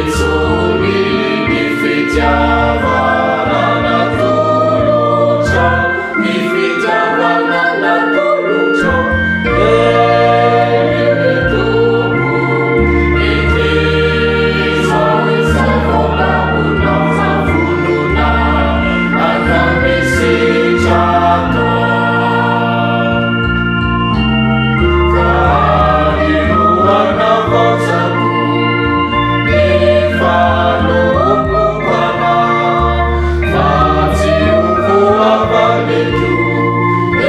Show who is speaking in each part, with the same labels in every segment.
Speaker 1: intsony ny fitiavana natolotrao, ny fitiavana natolotrao, eny ry Tompo, ity izao izay vao babonao fa vonona hanao ny sitrakao. Ka inoana vao ny fanompoko anao, fa tsy ho voavaliko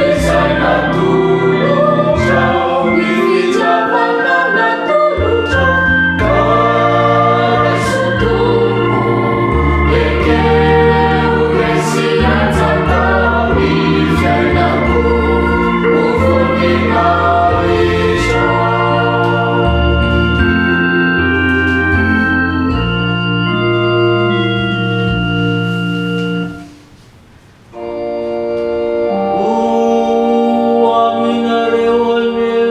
Speaker 1: izay natolotrao, ny fitiavana natolotrao, ka raiso Tompo, ekeo resy anjakao ny fiainako ho voninahitrao.
Speaker 2: Ho aminareo anie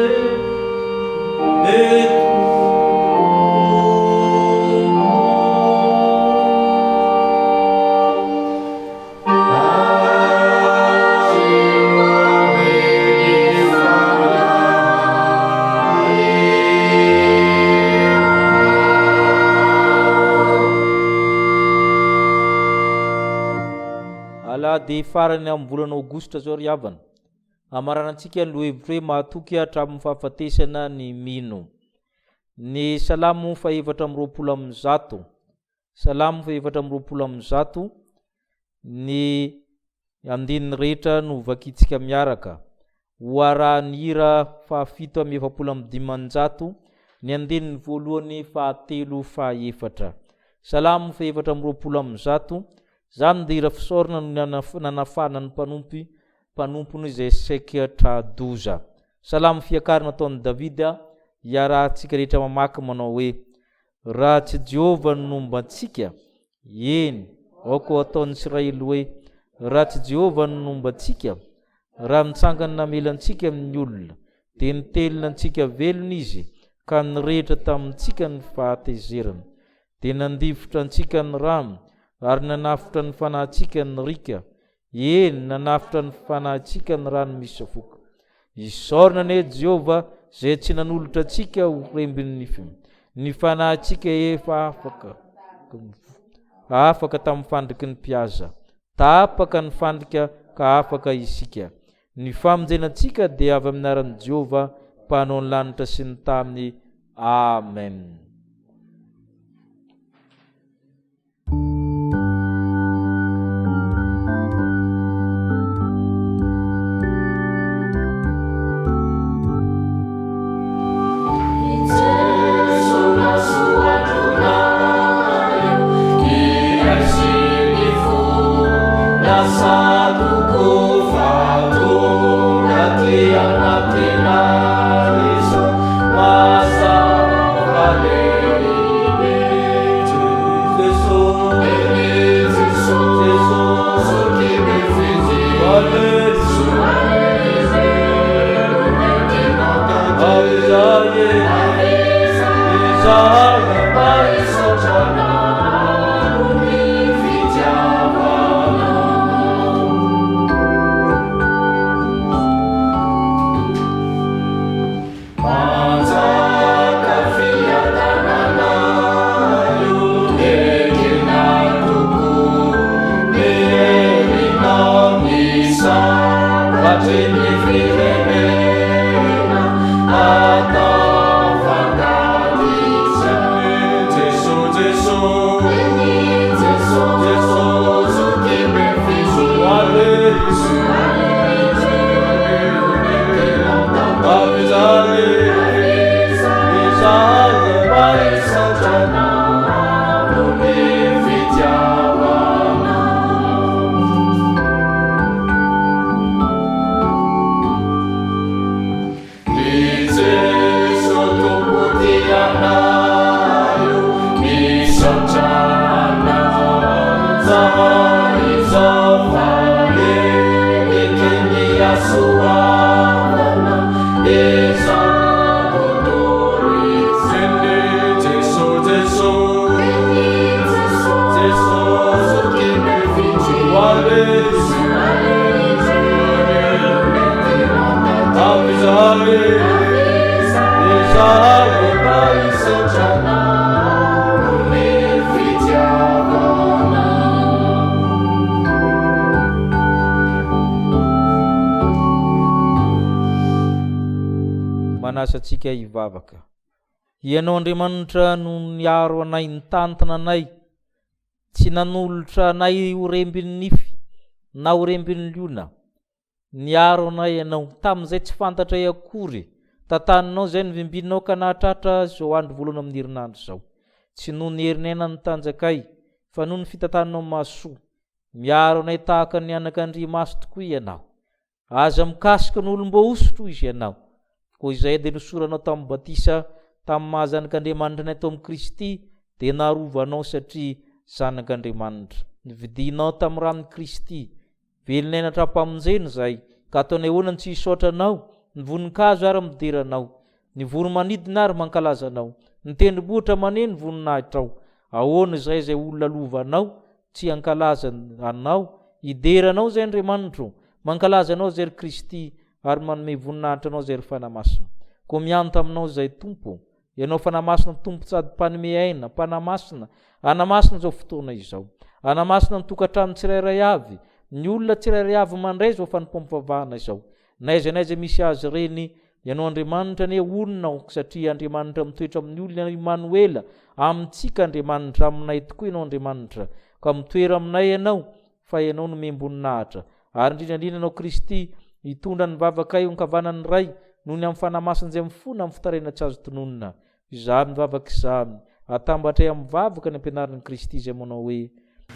Speaker 2: ny Tompo.
Speaker 3: Alahady farany amin'ny volana aogositra izao ry havana. Hamaranantsika ny lohahevitra hoe mahatoky hatramin'ny fahafatesana ny mino. Ny Salamo fahefatra amby 120. Salamo faha-124, ny andininy rehetra no vakintsika miaraka. Ho arahan'ny hira faha-547, ny andininy voalohany, fahatelo, fahaefatra. Salamo faha-124, izany dia hira fisaorana no nanafahana ny mpanompy, mpanompony izay saika tra-doza. Salamo fiakarana ataon'i Davida, iarahantsika rehetra mamaky manao hoe, Raha tsy Jehovah no nomba antsika, eny, aoka ho ataon'ny Israely hoe, Raha tsy Jehovah no nomba antsika, raha nitsangana namela antsika amin'ny olona, dia nitelina antsika velona Izy ka nirehitra tamintsika ny fahatezerany. Dia nandifotra antsika ny rano, ary nanafotra ny fanahintsika ny riaka, Eny, nanafotra ny fanahintsika ny rano misafoaka. Isaorana anie Jehovah izay tsy nanolotra antsika ho rembin'ny nifiny. Ny fanahintsika efa afaka afaka tamin'ny fandriky ny mpihaza. Tapaka ny fandrika ka afaka isika. Ny famonjena antsika dia avy amin'ny anaran'i Jehovah, Mpanao ny lanitra sy ny tany. Amen. Manasa antsika hivavaka. Ianao Andriamanitra no niaro anay, nitantana anay, tsy nanolotra anay ho rembin'ny nify na ho rembin'ny liona. Niaro anay Ianao, tamin'izay tsy fantatray akory. Tantaninao izay novimbinao ka nahatratra izao andro voalohany amin'ny herinandro izao. Tsy noho ny herinay na ny tanjakay, fa noho ny fitantananao mahasoa. Miaro anay tahaka ny anakandriamaso tokoa Ianao. Aza mikasika ny olom-boahosotra, hoy Izy Ianao. Koa izay dia nosoranao tamin'ny batisa tamin'ny maha zanak'Andriamanitra anay tao amin'i Kristy dia narovanao satria zanak'Andriamanitra. Novidinao tamin'ny ran'i Kristy. Velon'aina hatrampamonjena izahay, ka ataonay ahoana ny tsy hisaotra Anao? Ny voninkazo ary midera Anao. Ny voro-manidina ary mankalaza Anao. Ny tendrombohitra maneno ny voninahitrao. Ahoana izahay izay olona lovanao tsy hankalaza Anao? Hidera Anao izay Andriamanitro. Mankalaza Anao izay ry Kristy ary manome voninahitra Anao izay ry Fanahy Masina. Koa mianta Aminao izahay Tompo. Ianao Fanahy Masina Tompo sady mpanome aina, mpanamasina, hanamasina izao fotoana izao. Hanamasina ny tokantrano tsirairay avy, ny olona tsirairay avy mandray izao fanompoam-pivavahana izao. Na aiza na aiza misy azy ireny, Ianao Andriamanitra anie honina ao, satria Andriamanitra mitoetra amin'ny olona Ianao Imanoela, amintsika Andriamanitra, aminay tokoa Ianao Andriamanitra. Ka mitoera aminay Ianao, fa Ianao no omem-boninahitra. Ary indrindra indrindra Ianao Kristy, hitondra ny vavakay eo ankavanan'ny Ray, noho ny amin'ny Fanahy Masina izay mifona amin'ny fitarainana tsy azo tononina. Izany vavaka izany, atambatray amin'ny vavaka ny ampianarin'i Kristy izay manao hoe.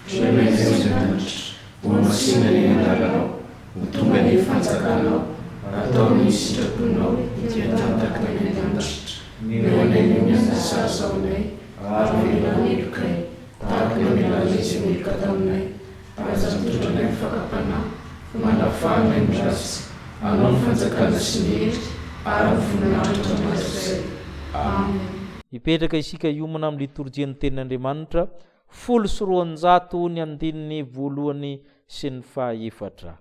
Speaker 1: Rainay izay any an-danitra, hohamasina anie ny anaranao, ho tonga anie ny fanjakanao, atao anie ny sitraponao ety an-tany tahaka ny any an-danitra. Omeo anay ny hanina sahaza ho anay, ary mamelà ny helokay, tahaka ny namelanay izay meloka taminay, Aza mitondra anay amin'ny fakam-panahy, fa manafaha anay amin'ny ratsy. Anao ny fanjakana sy ny hery ary ny voninahitra mandrakizay. Amen.
Speaker 3: Hipetraka isika hiomana amin'ny litorjian'ny Tenin'Andriamanitra, 210 ny andininy voalohany sy ny fahaefatra.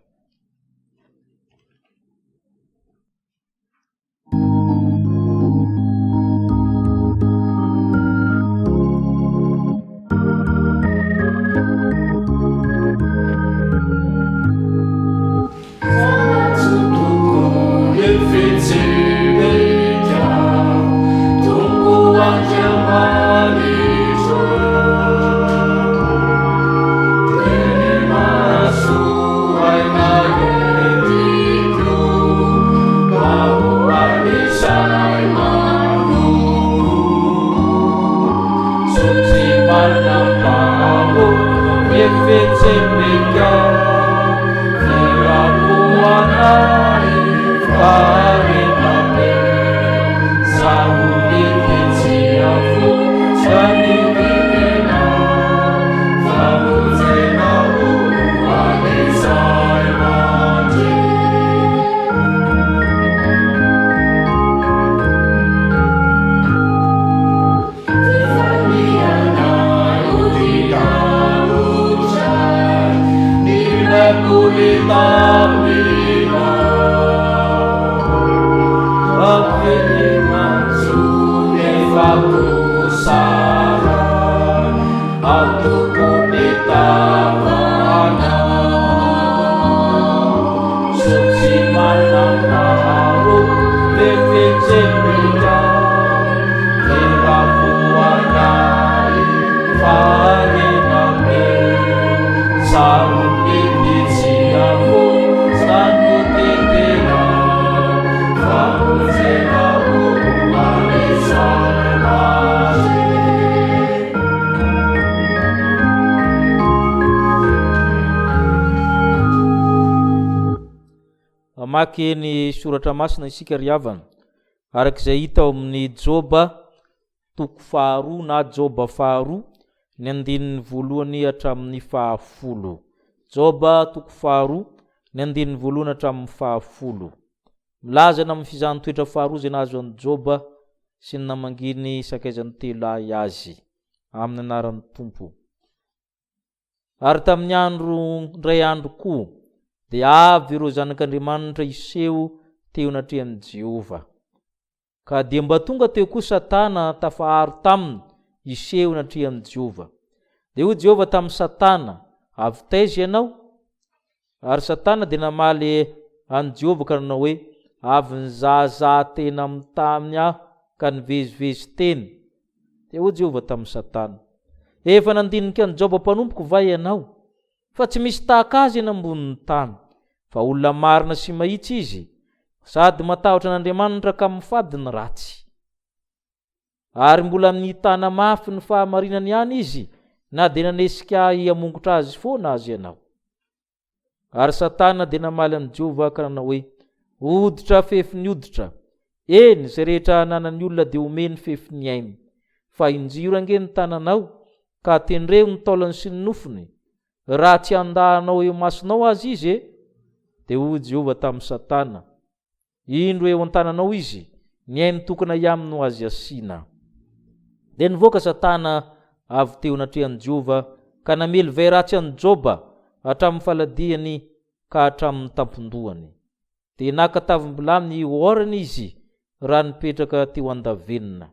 Speaker 3: Mamaky ny soratra masina isika ry havana, araka izay hita ao amin'ny Joba toko faharoa na Joba faharoa, ny andininy voalohany hatramin'ny fahafolo. Joba toko faharoa, ny andininy voalohany hatramin'ny fahafolo. Milaza ny amin'ny fizahan-toetra faharoa izay nahazo an'i Joba sy ny namanginy sakaizany telo lahy azy, amin'ny anaran'ny Tompo. Ary tamin'ny andro indray andro koa, dia avy ireo zanak'Andriamanitra hiseho teo anatrehan'i Jehovah. Ka dia mba tonga teo koa Satana tafaharo taminy hiseho anatrehan'i Jehovah. Dia hoy Jehovah tamin'i Satana, Avy taiza ianao? Ary Satana dia namaly an'i Jehovah ka nanao hoe, Avy nizahazaha tena amin'ny tany aho ka nivezivezy teny. Dia hoy Jehovah tamin'i Satana, Efa nandinika an'i Joba mpanompoko va ianao? Fa tsy misy tahaka azy eny ambonin'ny tany, fa olona marina sy mahitsy izy, sady matahotra an'Andriamanitra ka mifady ny ratsy. Ary mbola nitana mafy ny fahamarinany ihany izy, na dia nanesika ahy hamongotra azy foana aza ianao. Ary Satana dia namaly an'i Jehovah ka nanao hoe, Hoditra fefin'ny hoditra! Eny, izay rehetra ananan'ny olona dia omeny fefin'ny ainy. Fa injiro ange ny tananao, ka tendreo ny taolany sy ny nofony, raha tsy handà anao eo imasonao aza izy e! Dia hoy Jehovah tamin'i Satana, Indro eo an-tananao izy, ny ainy tokana ihany no azy asiana. Dia nivoaka Satana avy teo anatrehan'i Jehovah ka namely vay ratsy an'i Joba hatramin'ny faladiany ka hatramin'ny tampon-dohany. Dia naka tavim-bilany hiorana izy raha nipetraka teo an-davenona.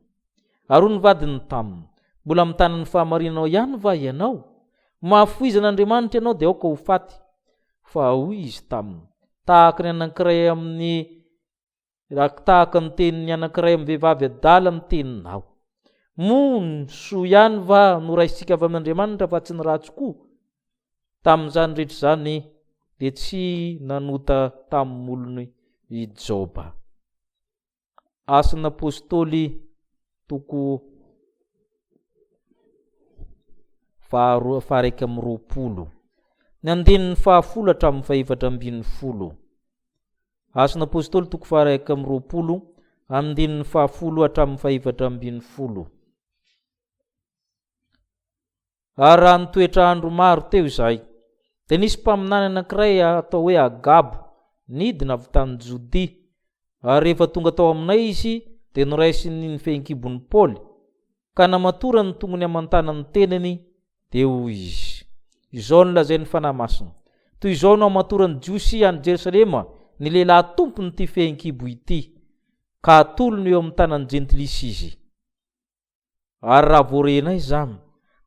Speaker 3: Ary hoy ny vadiny taminy, Mbola mitana ny fahamarinanao ihany va ianao? Mahafoiza an'Andriamanitra ianao dia aoka ho faty. Fa hoy izy taminy, Tahaka ny anankiray amin'ny tahaka ny tenin'ny anankiray amin'ny vehivavy adala ny teninao. Moa ny soa ihany va no raisintsika avy amin'Andriamanitra fa tsy ny ratsy koa? Tamin'izany rehetra izany dia tsy nanota tamin'ny molony i Joba. Asan'ny Apostoly toko faharoa faharaika amby 20, ny andininy fahafolo hatramin'ny fahefatra ambin'ny folo. Asan'ny Apostoly toko faharaika amby 20, andininy fahafolo hatramin'ny fahefatra ambin'ny folo. Ary raha nitoetra andro maro teo izahay, dia nisy mpaminany anankiray atao hoe Agabo nidina avy tany Jodia. Ary rehefa tonga tao aminay izy, dia noraisiny ny fehinkibon'i Paoly, ka namatorany ny tongony aman-tanan'ny tenany, dia hoy izy, Izao no lazain'ny Fanahy Masina, Toy izao no hamatoran'ny Jiosy any Jerosalema ny lehilahy tompon'ity fehinkibo ity, ka hatolony eo amin'ny tanan'ny Jentilisa izy. Ary raha vao renay izany,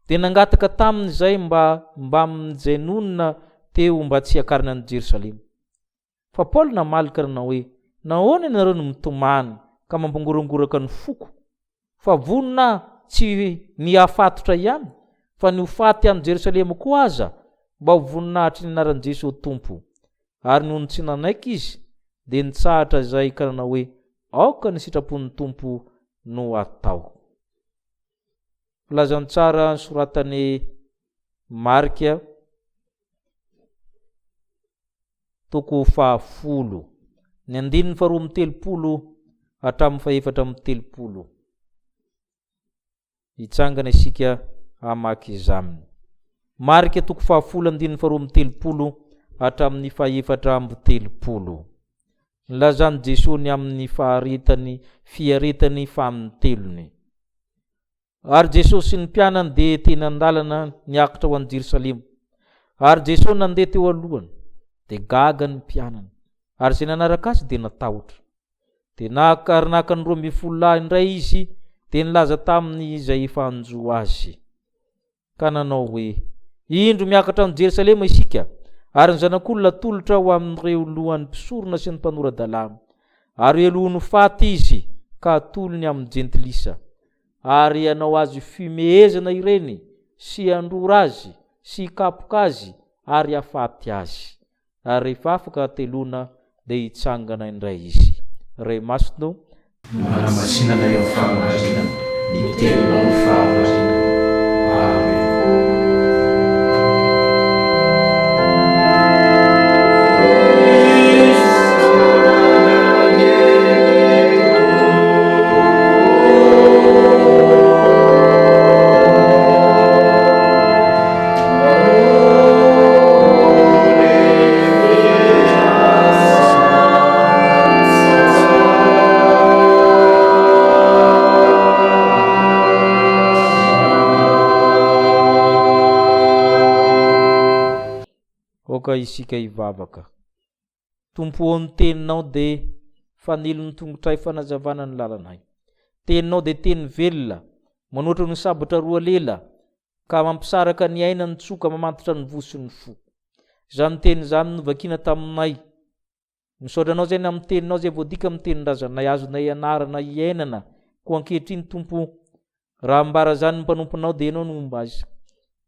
Speaker 3: dia nangataka taminy izay mba mbamin'izay nonina teo mba tsy hiakarany any Jerosalema. Fa Paoly namaly ka nanao hoe, Nahoana ianareo no mitomany ka mampangorangoraka ny foko? Fa vonona aho tsy ny hahafatotra ihany, fa ny ho faty any Jerosalema koa aza, mba ho voninahitry ny anaran'i Jesoa Tompo. Ary nony tsy nanaiky izy, dia nitsahatra izay ka nanao hoe, Aoka ny sitrapon'ny Tompo no atao. Filazantsara nosoratan'i Marka, toko fahafolo, ny andininy faharoa amby 30 hatramin'ny fahefatra amby 30. Hitsangana isika hamaky izany. Marika toko fahafolo andininy faharoa amby 30 hatramin'ny fahefatra amby 30. Nilazan'i Jesoa ny amin'ny faharetany fiaretany fanintelony. Ary Jesosy sy ny mpianany dia teny an-dalana niakatra ho any Jerosalema. Ary Jesosy nandeha teo alohany, dia gaga ny mpianany, ary izay nanaraka azy dia natahotra. Dia naka ary naka ny 12 lahy indray izy, dia nilaza taminy izay efa hanjo azy. Ka nanao hoe, Indro miakatra any Jerosalema isika, ary ny Zanak'olona atolotra ho amin'ireo lohan'ny mpisorona sy ny mpanora-dalàna, ary helohiny ho faty izy ka hatolony amin'ny jentilisa, ary hanao azy fihomehezana ireny sy handrora azy sy hikapoka azy ary hahafaty azy. Ary rehefa afaka hateloana dia hitsangana indray izy. Ray Masina ô!
Speaker 1: Manamasinana eo amin'ny fahamarinana, ny teninao no fahamarinana. Amen.
Speaker 3: Aoka isika hivavaka. Tompo ô, ny teninao dia fanilon'ny tongotray fanazavana ny lalanay. Teninao dia teny velona, manoatra ny sabatra roa lela, ka mampisaraka ny aina ny tsoka mamantatra ny voa sy ny fo. Izany teny izany novakiana taminay. Misaotra Anao izay ny amin'ny Teninao izay voadika amin'ny tenin-drazanay azonay ianarana iainana. Koa ankehitriny Tompo o, raha ambara izany ny mpanomponao dia Ianao no homba azy.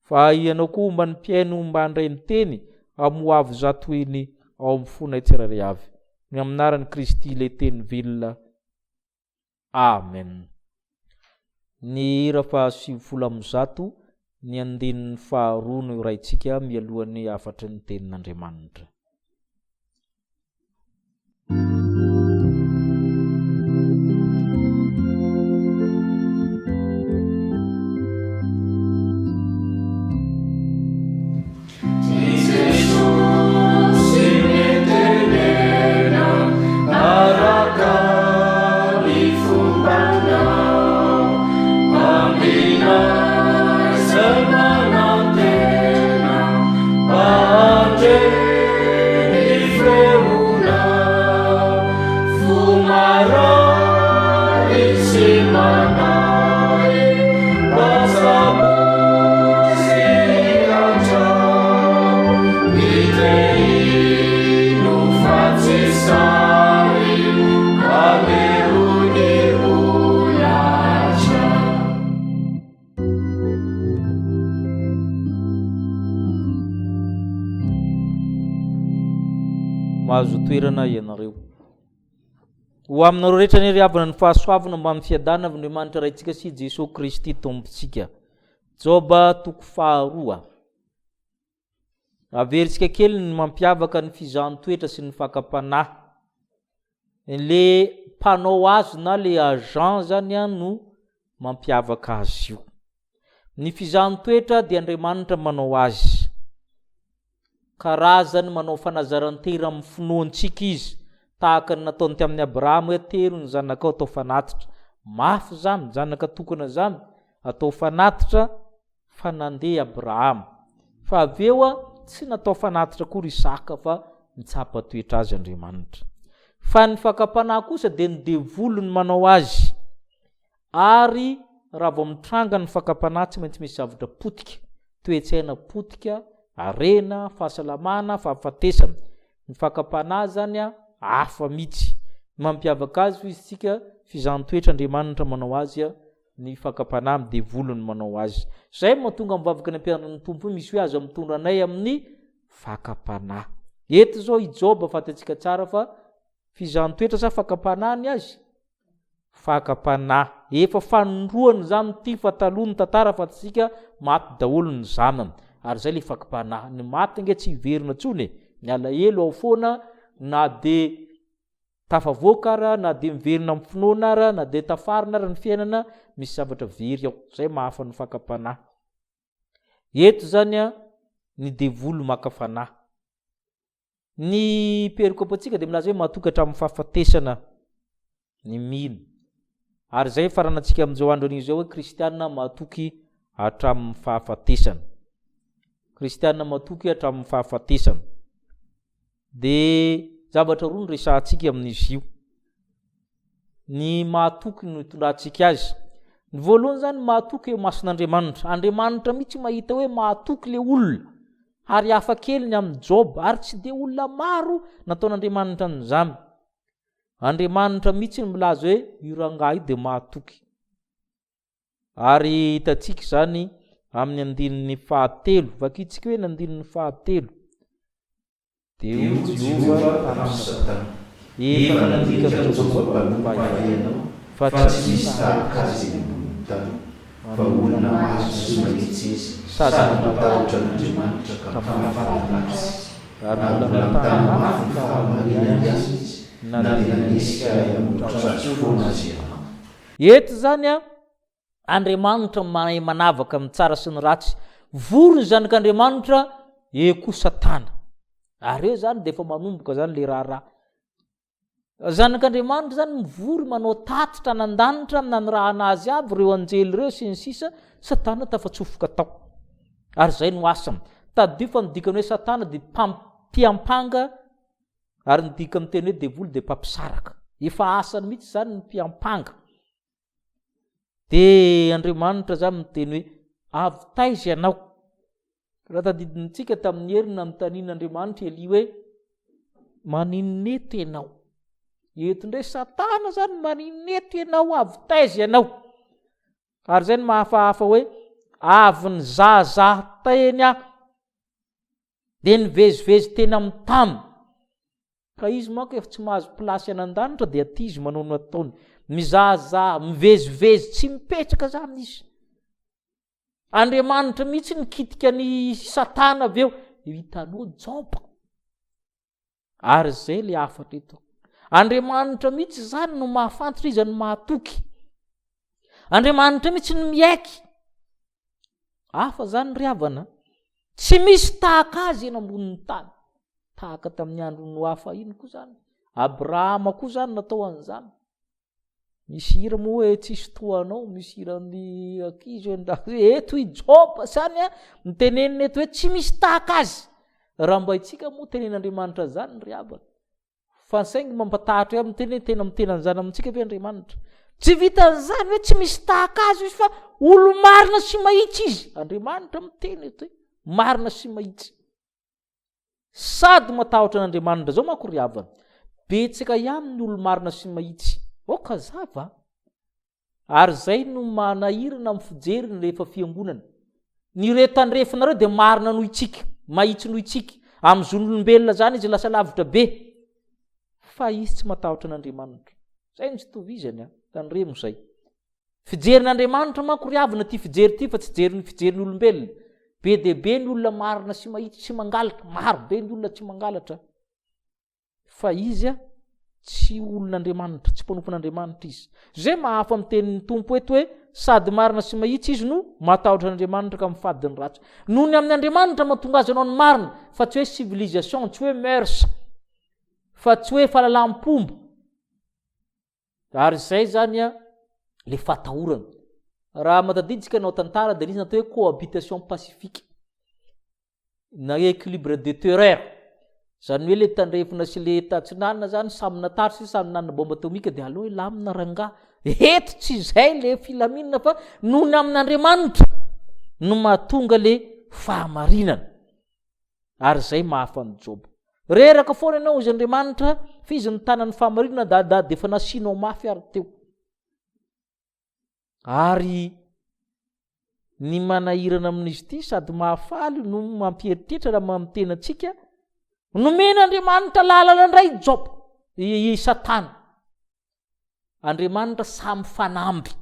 Speaker 3: Fa Ianao koa homba ny mpihaino mba handray ny Teny hamoha avo zatohiny ao amin'ny fonay tsirairay avy. Ny amin'ny anaran'i Kristy ilay Teny velona. Amen. Ny hira faha 190, ny andininy faharoa no hiraintsika mialohan'ny hafatry ny tenin'Andriamanitra. Mahazo toerana ianareo. Ho aminareo rehetra anie ry havana ny fahasoavana mbamin'ny fiadanana avy Andriamanitra Raintsika sy Jesoa Kristy Tompontsika. Joba toko faharoa. Averintsika kely ny mampiavaka ny fizahan-toetra sy ny fakam-panahy. Le mpanao azy na le agent zany no mampiavaka azy io. Ny fizahan-toetra dia Andriamanitra manao azy. Karazany manao fanazaran-tera amin'ny finoantsika izy, tahaka ny nataony tamin'i Abrahama hoe atero ny zanakao atao fanatitra. Mafy izany, zanaka tokana izany, atao fanatitra fa nandeha Abrahama. Fa avy eo tsy natao fanatitra akory Isaka fa nitsapa toetra azy Andriamanitra. Fa ny fakam-panahy kosa dia ny devoly no manao azy. Ary raha vao mitranga ny fakam-panahy tsy maintsy misy zavatra potika, toe-tsaina potika, harena, fahasalamana, fahafatesana. Ny fakam-panahy zany hafa mihitsy. Ny mampiavaka azy hoy isika, fizahan-toetra Andriamanitra manao azy, ny fakam-panahy amin'ny devoly no manao azy. Izay no mahatonga ny vavaka ny ampianarin'ny Tompo io misy hoe aza mitondra anay amin'ny fakam-panahy. Eto izao i Joba fantatsika tsara fa fizahan-toetra sa fakam-panahy ny azy? Fakam-panahy. Efa fanindroany izany ity fa taloha ny tantara fantatsika maty daholo ny zanany. Ary izay ilay fakam-panahy. Ny maty ange tsy hiverina intsony e. Ny alahelo ao foana na dia tafavoaka ara, na dia miverina amin'ny finoana ara, na dia tafarina ara ny fiainana, misy zavatra very ao. Izay mahafa ny fakam-panahy. Eto izany an, ny devoly maka fanahy. Ny perikopantsika dia milaza hoe matoky hatramin'ny fahafatesana ny mino. Ary izay faranantsika amin'izao andro anio izao hoe kristiana matoky hatramin'ny fahafatesana. Kristiana matoky hatramin'ny fahafatesana. Dia zavatra roa no resahantsika amin'izy io. Ny mahatoky no itondrantsika azy. Ny voalohany izany mahatoky eo imason'Andriamanitra. Andriamanitra mihitsy mahita hoe mahatoky le olona. Ary hafa kely ny amin'i Joba, ary tsy dia olona maro nataon'Andriamanitra an'izany. Andriamanitra mihitsy no milaza hoe io rangahy io dia mahatoky. Ary hitantsika izany amin'ny andininy fahatelo. Vakintsika hoe ny andininy fahatelo. Dia hoy Jehovah tamin'i Satana, Efa nandinika an'i Joba mpanompo ahy ianao, fa tsy misy tahaka azy eny ambonin'ny tany, fa olona marina sy mahitsy izy, sady matahotra an'Andriamanitra ka mpanafaty ratsy. Ary mbola mitana mafy ny fahamarinany ihany izy, na dia nanesika ahy hanolotra azy foana aza ianao. Eto izany an, Andriamanitra mahay manavaka ny tsara sy ny ratsy. Vory ny zanak'Andriamanitra, eo koa Satana. Ary eo izany dia efa manomboka izany le raharaha. Zanak'Andriamanitra izany mivory manao tatitra any an-danitra amin'ny nanirahana azy avy ireo anjely ireo sy ny sisa, Satana tafatsofoka tao. Ary izay no asany. Tadidio fa ny dikany hoe Satana dia mpiampanga ary ny dikan'ny teny hoe devoly dia mpampisaraka. Efa asany mihitsy izany ny mpiampanga. Dia Andriamanitra izany miteny hoe, Avy taiza ianao? Raha tadidintsika tamin'ny heriny nanontanian'Andriamanitra Elia hoe, Maninona eto ianao? Eto indray Satana zany maninona eto ianao? Avy taiza ianao? Ary izay no mahafahafa hoe avy nizahazaha teny aho dia nivezivezy teny amin'ny tany. Ka izy manko efa tsy mahazo place any an-danitra dia aty izy manao ny ataony. Mizahazaha, mivezivezy, tsy mipetraka zany izy. Andriamanitra mihitsy nikitika ny Satana avy eo. Hitanao Joba. Ary izay le hafatra eto. Andriamanitra mihitsy izany no mahafantatra iza no mahatoky. Andriamanitra mihitsy no miaiky. Hafa zany ry havana. Tsy misy tahaka azy eny ambonin'ny tany. Tahaka tamin'ny andron'i Noa fahiny koa zany. Abrahama koa zany natao an'izany. Misy hira moa hoe tsisy toa anao, misy hiran'ny ankizy hoe nda hoe eto i Joba zany a, mitenenina eto hoe tsy misy tahaka azy. Raha mba itsika moa tenen'Andriamanitra zany ry havana. Fa saingy mampatahotra hoe miteny hoe tena miteny an'izany amintsika ve Andriamanitra? Tsy vitan'izany hoe tsy misy tahaka azy izy fa olo-marina sy mahitsy izy. Andriamanitra miteny eto hoe marina sy mahitsy. Sady matahotra an'Andriamanitra zao manko ry havana. Betsaka ihany ny olo-marina sy mahitsy. Aoka hazava a! Ary zay no manahirana amin'ny fijeriny rehefa fiangonana. Ny ireo tandrefinareo dia marina noho itsika, mahitsy noho itsika. Amin'ny zon'olombelona zany izy lasa lavitra be. Fa izy tsy matahotra an'Andriamanitra. Zay no tsy itovizany a! Tandremo zay. Fijerin'Andriamanitra manko ry havana ity fijery ity fa tsy jerin'ny fijerin'ny olombelona. Be dia be ny olona marina sy mahitsy tsy mangalatra, maro be ny olona tsy mangalatra. Fa izy a, tsy olon'Andriamanitra, tsy mpanompon'Andriamanitra izy. Izay mahafa amin'ny tenin'ny Tompo eto hoe sady marina sy mahitsy izy no matahotra an'Andriamanitra ka mifady ny ratsy. Noho ny amin'Andriamanitra mahatonga azy hanao ny marina, fa tsy hoe civilisation, tsy hoe mœurs, fa tsy hoe fahalalam-pomba. Ary izay zany a, le fatahorana. Raha matadiditsika anao tantara dia nisy natao hoe cohabitation pacifique na équilibre de terreur. Zany hoe le tandrefina sy le tatsinanana zany samy natary sy samy nanana bombe atomique dia aleo hilamina rangaha. Eto tsy izay le filaminana fa noho ny amin'Andriamanitra no mahatonga le fahamarinana. Ary izay mahafa an'i Joba. Reraka foana ianao hozy Andriamanitra fa izy nitana ny fahamarinana dada dia efa nasianao mafy ary teo. Ary ny manahirana amin'izy ity sady mahafaly no mampieritreritra raha mamitena antsika, nomen'Andriamanitra lalana indray i Joba, i Satana. Andriamanitra samy fanamby.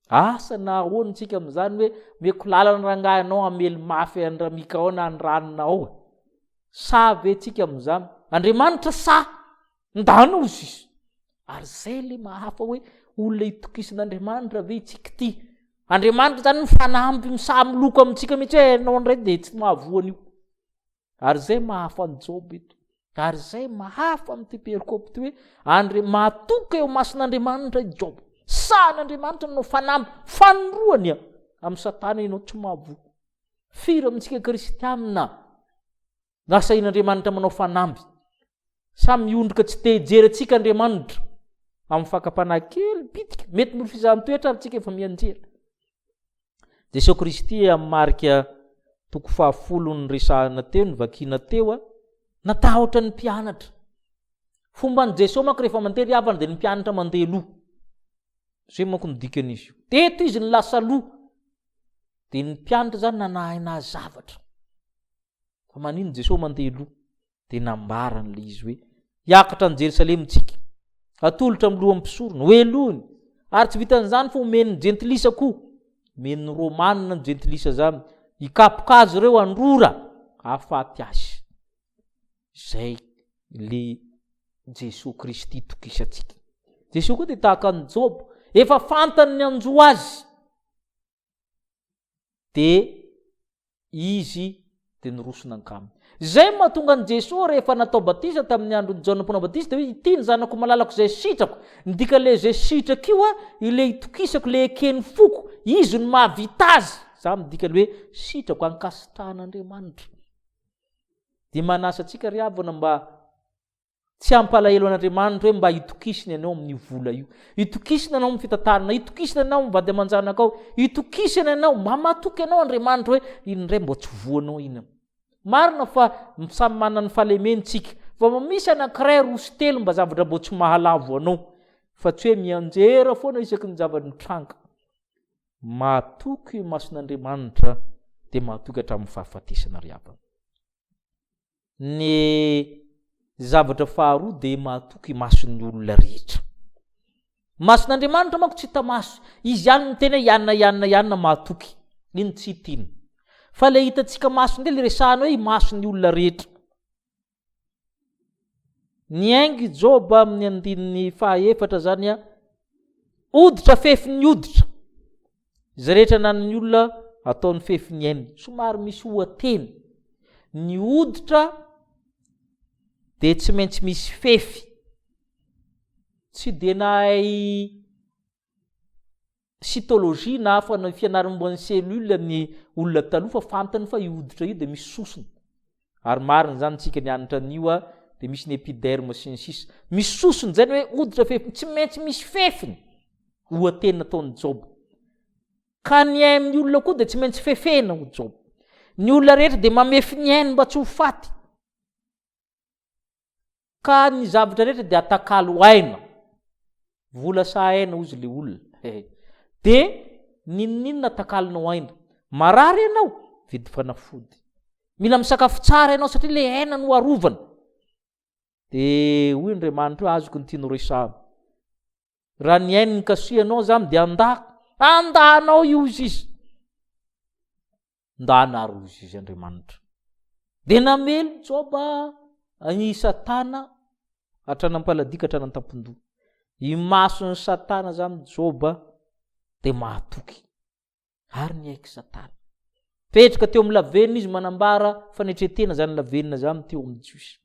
Speaker 3: Asa na ahoana tsika amin'izany hoe meko lalana rangahy anao hamely mafy an'i Ramika ao na ny ranona ao e. Sahy ve tsika amin'izany? Andriamanitra sahy. Ndana ozy izy. Ary zay le mahafa hoe olona itokisan'Andriamanitra ve itsika ity? Andriamanitra zany mifanamby misahy miloko amintsika mihitsy hoe ianao indray dia tsy mahavoa an'io. Ary izay mahafa an'i Joba eto. Ary izay mahafa amin'ity perikope ity hoe Andre mahatoky eo mason'Andriamanitra i Joba. Sahan'Andriamanitra no fanamby fanoroany amin'i Satana ianao tsy mahavoa. Firy amintsika kristianina nasahin'Andriamanitra manao fanamby. Samy miondrika tsy te hijery antsika Andriamanitra amin'ny fakam-panahy kely bitika. Mety noho fizahan-toetra ary tsika efa mianjera. Jesoa Kristy amin'ny marika toko fahafolo niresahana teo, nivakiana teo, natahotra ny mpianatra. Fomban'i Jesoa manko rehefa mandeha ry havana dia ny mpianatra mandeha aloha. Izay manko ny dikan'izy io. Teto izy ny lasa aloha. Dia ny mpianatra zany nanahina zavatra. Fa manino Jesoa mandeha aloha? Dia nambarany ilay izy hoe, Hiakatra any Jerosalema isika, hatolotra amin'ny lohan'ny mpisorona, hohelohiny, ary tsy vitan'izany fa homen'ny jentilisa koa, homen'ny Romanina ny jentilisa izany, hikapoka azy ireo handrora hahafaty azy. Izay le Jesoa Kristy tokisantsika. Jesoa koa dia tahaka an'i Joba, efa fantany ny hanjo azy. dia izy dia niroso nankaminy. Izay no mahatonga an'i Jesoa rehefa natao batisa tamin'ny andron'i Jaona mpanao batisa dia hoe ity ny zanako malalako izay sitrako. Ny dikan'ilay izay sitrako io a, ilay itokisako, ilay eken'ny foko, izy no mahavita azy. Izany no dikan'ny hoe sitrako, ankasitrahan'Andriamanitra. Dia manasa antsika ry havana mba Tsy hampalahelo an'Andriamanitra hoe mba itokisiny ianao amin'io vola io. Itokisina anao amin'ny fitantarana, itokisina anao amin'ny vady aman-janakao, itokisana ianao, mba matoky anao Andriamanitra hoe iny indray mba tsy voanao iny. Marina fa samy manana ny fahalemeny tsika, fa mba misy anankiray, roa sy telo mba zavatra mbo tsy mahalavo anao, fa tsy hoe mianjera foana isaky ny zava-mitranga. Mahatoky imason'Andriamanitra dia mahatoky hatramin'ny fahafatesana ry havana. Ny zavatra faharoa dia mahatoky imason'ny olona rehetra. Mason'Andriamanitra manko tsy hita maso. Izy ihany no miteny hoe ianona ianona ianona mahatoky. Iny tsy hita iny. Fa ilay hitantsika maso indray ilay resahana hoe imason'ny olona rehetra. Niainga i Joba amin'ny andininy fahaefatra zany a, hoditra fefin'ny hoditra. Izay rehetra ananan'ny olona ataony fefin'ny ainy. Somary misy oha-teny. Ny hoditra dia tsy maintsy misy fefy. Tsy dia nahay cytologie na fanao fianarana momba ny cellule ny olona taloha fa fantany fa io hoditra io dia misy sosona. Ary marina izany tsika nianatra an'io a, dia misy ny epiderme sy ny sisa. Misy sosony izay ny hoe hoditra fefiny, tsy maintsy misy fefiny. Ohateny nataon'i Joba. Ka ny ain'ny olona koa dia tsy maintsy fefena ho Joba. Ny olona rehetra dia mamefy ny ainy mba tsy ho faty. Ka ny zavatra rehetra dia atakalo aina. Vola sa aina hozy le olona. De n'inon'inona atakalonao aina. Marary ianao, vidy fanafody. Mila misakafo tsara ianao satria le aina no arovana. De hoy Andriamanitra hoe azoko ny tianao resahana. Raha ny ainy nikasihanao zany de andà, andànao io hozy izy. Ndana ary hozy izy Andriamanitra. Dia namely Joba an'i Satana hatrany am-paladia ka hatrany an-tampon-doha. Imason'i Satana zany Joba dia mahatoky ary niaiky Satana. Petraka teo amin'ny lavenona izy manambara fanetren-tena zany lavenona zany teo amin'ny Jiosy.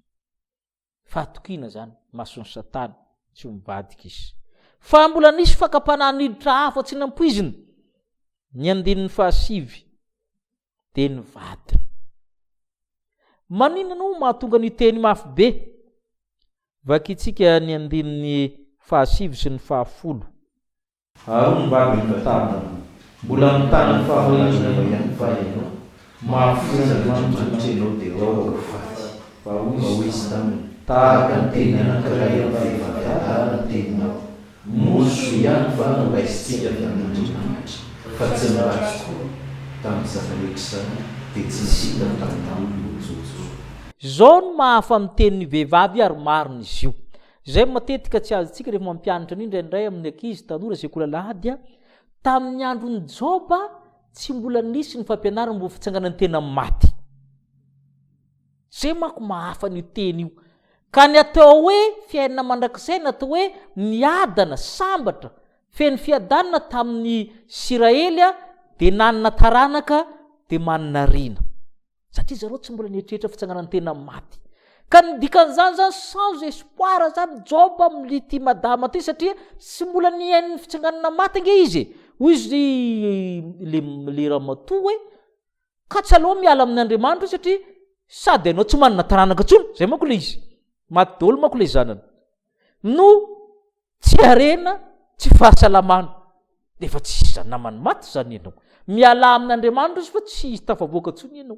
Speaker 3: Fahatokiana izany, mason'i Satana, tsy ho mivadika izy. Fa mbola nisy fakam-panahy niditra hafa tsy nampoizina. Ny andininy fahasivy dia ny vadiny. Maninona no mahatonga ny teny mafy be? Vakintsika ny andininy fahasivy sy ny fahafolo. Ary hoy ny vadiny taminy, Mbola mitana ny fahamarinanao ihany va ianao? Mahafoy an'Andriamanitra ianao dia ao ho faty. Fa hoy izy taminy, Tahaka ny teny anankiray amin'ny vehivavy adala ny teninao. Moa ny soa ihany va no raisintsika avy amin'Andriamanitra, fa tsy ny ratsy koa? Tamin'izany rehetra izany dia tsy nisy hita tamin'ny olona. Izao no mahafa miteny ny vehivavy ary marina izy io. Izay matetika tsy azontsika rehefa mampianatra an'io indraindray amin'ny ankizy, tanora, sekoly alahady, tamin'ny andron'i Joba tsy mbola nisy ny fampianarana momba fitsanganan'ny tena amin'ny maty. Izay manko mahafa an'io teny io. Ka ny atao hoe fiainana mandrakizay, ny atao hoe miadana, sambatra, feno fiadanana tamin'ny Isiraely dia nanana taranaka dia manana rina. Satria zareo tsy mbola nieritreritra fitsanganan'ny tena maty. Ka ny dikan'izany zany sans espoir zany Job amin'ity madama ty satria tsy mbola nihaino ny fitsanganana maty ange izy e. Hoy izy le le ramatoa hoe ka tsy aleo miala amin'ny Andriamanitra io satria sady ianao tsy manana taranaka intsony, zay manko le izy. Maty daholo manko le zanany. No Tsy harena, tsy fahasalamana. Efa tsy iza naman'ny maty izany ianao. Mialà amin'Andriamanitra izy fa tsy hisy tafavoaka intsony ianao.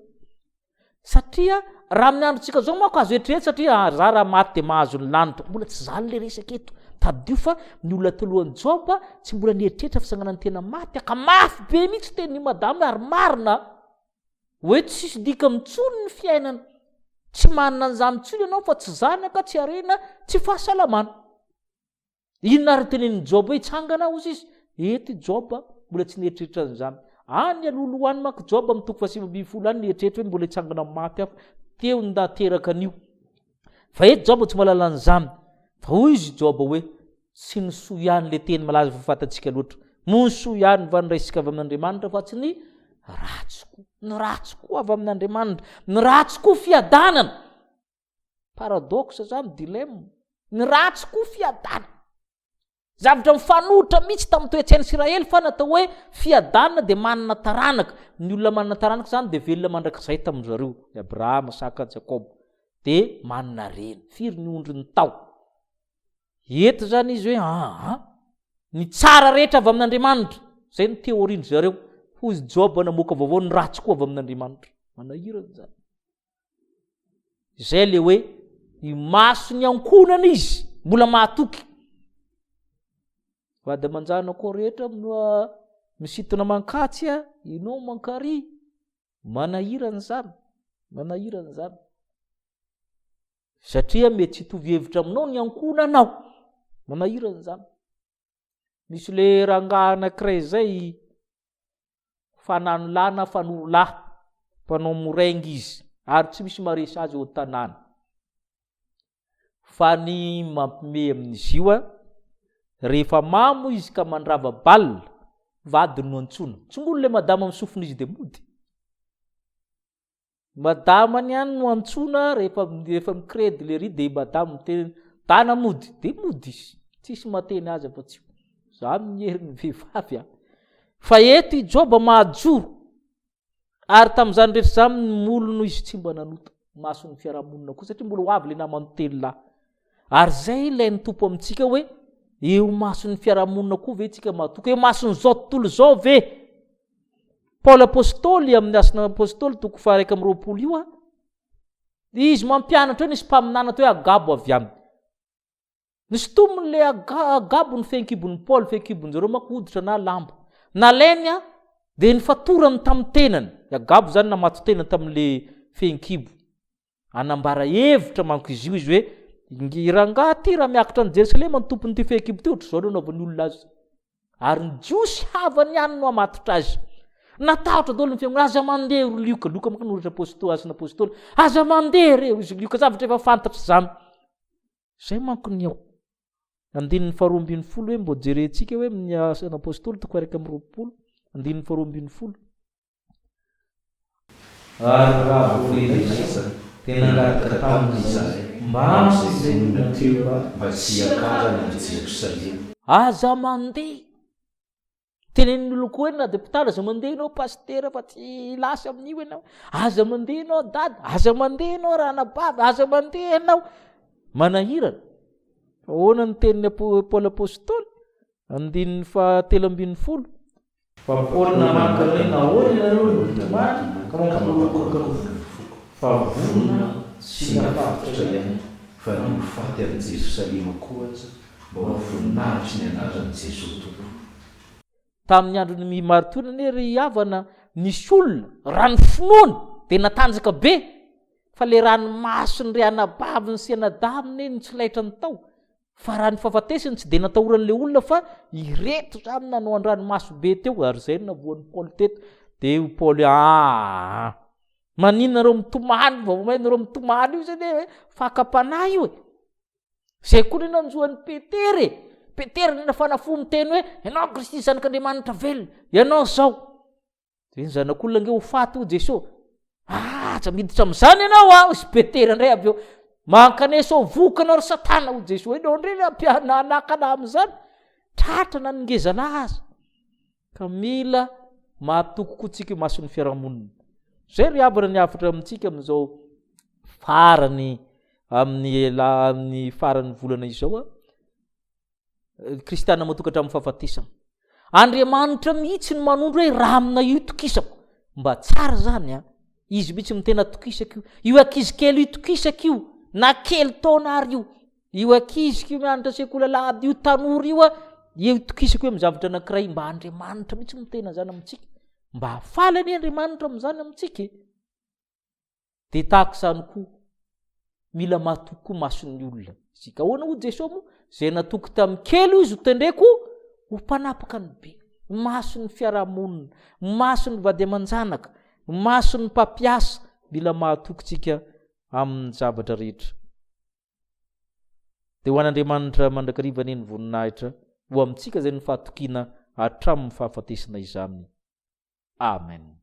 Speaker 3: Satria raha amin'ny androntsika izao manko azo eritreretina satria ah, za raha maty dia mahazo ny lanitra. Mbola tsy izany ilay resaka eto. Tadidio fa ny olona talohan'i Joba tsy mbola nieritreritra fitsanganan'ny tena maty. Ka mafy be mihitsy tenin'i madame ary marina. Hoe tsisy dikany intsony ny fiainana. Tsy manana an'izany intsony ianao fa tsy zanaka, tsy harena, tsy fahasalamana. Inona ary tenenin'i Joba hoe hitsangana aho hozy izy? Eto i Joba mbola tsy nieritreritra an'izany. Any alohaloha any manko Joba amin'ny toko faha-19 any nieritreritra hoe mbola hitsangana amin'ny maty aho. Teo ny nahateraka an'io. Fa eto Joba tsy mahalala an'izany. Fa hoy izy Joba hoe, tsy ny soa ihany le teny malaza fa fantatsika loatra. Moa ny soa ihany va ny raisika avy amin'Andriamanitra fa tsy ny ratsy koa. Ny ratsy koa avy amin'Andriamanitra. Ny ratsy koa fiadanana. Paradoxe zany, dilemme. Ny ratsy koa fiadanana. Zavatra mifanohitra mihitsy tamin'ny toe-tsain'ny Isiraely fa natao hoe fiadanana dia manana taranaka. Ny olona manana taranaka izany dia velona mandrakizay tamin-dry zareo, i Abrahama, Isaka, Jakoba. Dia manana reny. Firy ny ondriny tao? Eto izany izy hoe aa, ny tsara rehetra avy amin'Andriamanitra. Izay no théorie-ndry zareo. Hoy Joba namoaka vaovao, ny ratsy koa avy amin'Andriamanitra. Manahirana izany. Izay le hoe imason'ny ankohonana izy mbola mahatoky. Vady aman-janako rehetra misintona mankatsy a, ianao mankary. Manahirana izany, manahirana izany. Satria mety tsy hitovy hevitra aminao ny ankohonanao. Manahirana izany. Misy le rangahy anankiray izay fananolahy na fanorolahy, mpanao moraingy izy ary tsy misy maharesy azy eo an-tanàna. Fa ny mampime amin'izy io a, rehefa mamo izy ka mandrava bal, vadiny no antsoina. Tsongolo le madama amin'ny sofina izy dia mody. Madamany ihany no antsoina rehefa rehefa mikredy le ry dia madama miteny dana mody dia mody izy. Tsisy mahateny azy afa-tsy io. Zany ny herin'ny vehivavy a. Fa eto i Joba mahajoro. Ary tamin'izany rehetra izany ny molony izy tsy mba nanota mason'ny fiarahamonina koa satria mbola ho avy ilay namany telo lahy. Ary izay ilain'ny Tompo amintsika hoe eo mason'ny fiarahamonina koa ve tsika mahatoky, eo mason'izao tontolo izao ve? Paoly Apostoly amin'ny Asan'ny Apostoly toko faha 21 io a, izy mampianatra hoe nisy mpaminany atao hoe Agabo avy aminy. Nisintominy le Agabo ny fehinkibon'i Paoly, fehinkibon-jareo manko hoditra na lamba. Nalainy a, dia nifatorany tamin'ny tenany. I Agabo zany namato-tena tamin'le fehinkibo. Hanambara hevitra manko izy io, izy hoe, i rangahy ity raha miakatra any Jerosalema ny tompon'ity fehikibo ity, ohatr'izao no anaovan'ny olona azy. Ary ny Jiosy havany ihany no hamatotra azy. Natahotra daholo ny fiangonana, aza mandeha ry Lioka, Lioka manko noratra apostoly, asan'ny apostoly, aza mandeha re, hoy izy Lioka, zavatra efa fantatra izany. Izay manko ny ao. Andininy faharoa ambin'ny folo hoe mbo jerentsika hoe amin'ny asan'ny apostoly toko 21, andininy faharoa ambin'ny folo.
Speaker 1: Ary raha vao renay izany, dia nangataka taminy izahay mba ampy izay olona teo mba tsy hiakarany any Jerosalema.
Speaker 3: Aza mandeha. Tenenin'ny olona koa hoe na dia mpitandro aza mandeha ianao pasitera fa tsy lasa amin'io ianao. Aza mandeha ianao dada, aza mandeha ianao ranabavy, aza mandeha ianao. Manahirana. Ahoana ny tenin'ny Paoly Apostoly? Andininy faha 13. Fa Paoly namaky hoe, Nahoana ianareo no mitomany ka mampihorohoro ny foko?
Speaker 1: Fa vonona sy nafatotra ihany, fa ny ho faty any Jerosalema koa aza mba ho voninahitry ny anaran'i Jesoa Tompo.
Speaker 3: Tamin'ny andron'ny maritiora anie ry havana nisy olona raha ny finoany dia natanjaka be fa le ranomason'ny ry anabaviny sy anadahiny anie no tsy laitrany tao Fa raha ny fahafatesany tsy dia natahoran'ilay olona fa ireto zany nanao an-dranomaso be teo ary izay no navoan'i Paoly teto. Dia hoy Paoly hoe aa maninona nareo mitomany vao may nareo mitomany io zany e fakam-panahy io e. Izay koa ny nanjo an'i Petera e. Petera no nafana fo miteny hoe ianao Kristy zanak'Andriamanitra velona, ianao izao. Dia ny zanak'olona ange ho faty hoy Jesoa. Aza miditra amin'izany ianao ah, hoy Petera indray avy eo. Mankanesa ao vohoka anao ry Satana hoy Jesoa. Ianao indray no ampianakana amin'izany. Tratra na ny ngezalahy aza. Ka mila mahatoky koa tsika imason'ny fiarahamonina. Izay ry havana ny hafatra amintsika amin'izao farany amin'ny amin'ny faran'ny volana izao ah. Kristiana matoky hatramin'ny fahafatesana. Andriamanitra mihitsy no manondro hoe raha amina io tokisako. Mba tsara zany a. Izy mihitsy no tena tokisako io. Io ankizy kely io tokisako io. Na kely taona ary io. Io ankizy io mianatra sekoly alahady io tanora io a. Io tokisako io amin'ny zavatra anankiray. Mba Andriamanitra mihitsy no tena zany amintsika. Mba faly anie Andriamanitra amin'izany amintsika e. Dia tahaka izany koa, mila matoky koa mason'ny olona isika. Ahoana hoy Jesoa moa? Izay natoky tamin'ny kely hoy izy ho tendreko ho mpanapaka ny be. Mason'ny fiarahamonina, mason'ny vady aman-janaka, mason'ny mpampiasa, mila mahatoky tsika amin'ny zavatra rehetra. Dia ho an'Andriamanitra mandrakariva anie ny voninahitra ho amintsika izay ny fahatokiana hatramin'ny fahafatesana izany. Amen.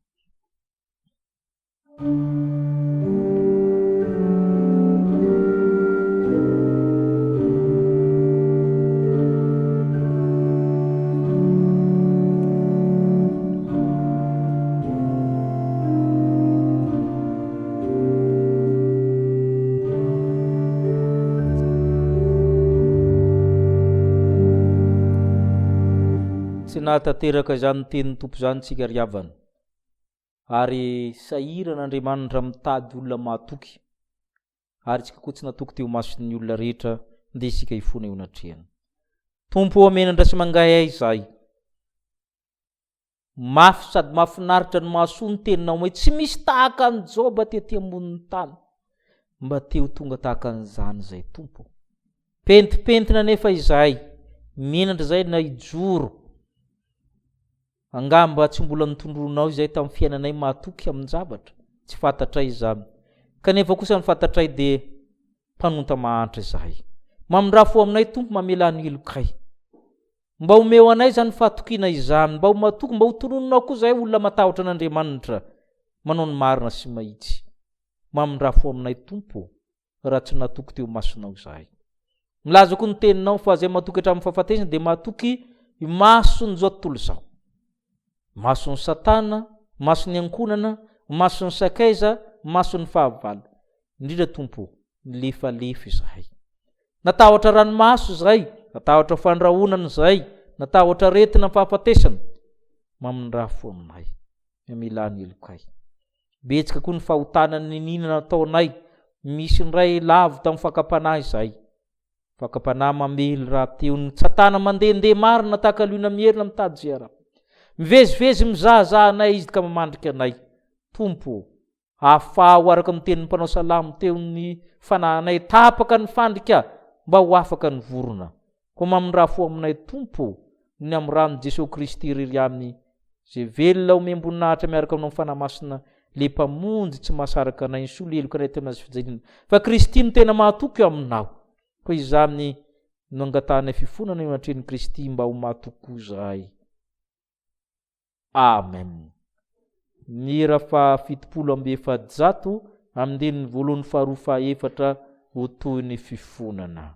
Speaker 3: Tsy nahatanteraka izany tenin'ny Tompo izany tsika ry havana. Ary sahirana Andriamanitra mitady olona mahatoky. Ary isika koa tsy natoky teo imason'ny olona rehetra, ndeha isika hifona eo anatrehany. Tompo ô, menatra sy mangaihay izahay. Mafy sady mahafinaritra ny mahasoa ny teninao hoe tsy misy tahaka an'i Joba tety ambonin'ny tany. Mba te ho tonga tahaka an'izany izay Tompo. Pentimpentina anefa izahay, menatra izahay na hijoro. Angamba tsy mbola notondroinao izay tamin'ny fiainanay mahatoky amin-javatra, tsy fantatray izany. Kanefa kosa ny fantatray dia mpanonta mahantra izahay. Mamindrà fo aminay Tompo mamelà ny helokay. Mba omeo anay izany fahatokiana izany, mba ho matoky, mba ho tononinao koa izahay olona matahotra an'Andriamanitra, manao ny marina sy mahitsy. Mamindrà fo aminay Tompo ô, raha tsy natoky teo imasonao izahay. Milaza koa ny teninao fa izay matoky hatramin'ny fahafatesana dia matoky imason'izao tontolo izao. Mason'i Satana, mason'ny ankohonana, mason'ny sakaiza, mason'ny fahavalo. Indrindra Tompo ô, nilefalefa izahay. Natahotra ranomaso izahay, natahotra fandrahonana izahay, natahotra aretina fahafatesana. Mamindrà fo aminay, mamelà ny helokay. Betsaka koa ny fahotana niniana nataonay, misy indray lavo tamin'ny fakam-panahy izahay. Fakam-panahy mamely rahateo ny Satana mandehandeha marina tahaka liona mierina mitady izay harap. Mivezivezy mizahazaha anay izy ka mamandrika anay. Tompo ô, afaho araka ny tenin'ny mpanao salamo teo ny fanahinay tapaka ny fandrika mba ho afaka ny vorona. Koa mamindrà fo aminay Tompo ô, ny amin'ny ran'i Jesoa Kristy irery ihany izay velona omem-boninahitra miaraka aminao amin'ny Fanahy Masina le Mpamonjy tsy mahasaraka anay nisolo heloka anay tamin'ny hazo fijaliana fa Kristy no tena mahatoky eo aminao. Koa izany no angatahanay fifonana eo anatrehan'i Kristy mba ho mahatoky koa izahay. Amen. Ny hira faha 470 andininy voalohany faharoa fahaefatra ho toy ny fifonana.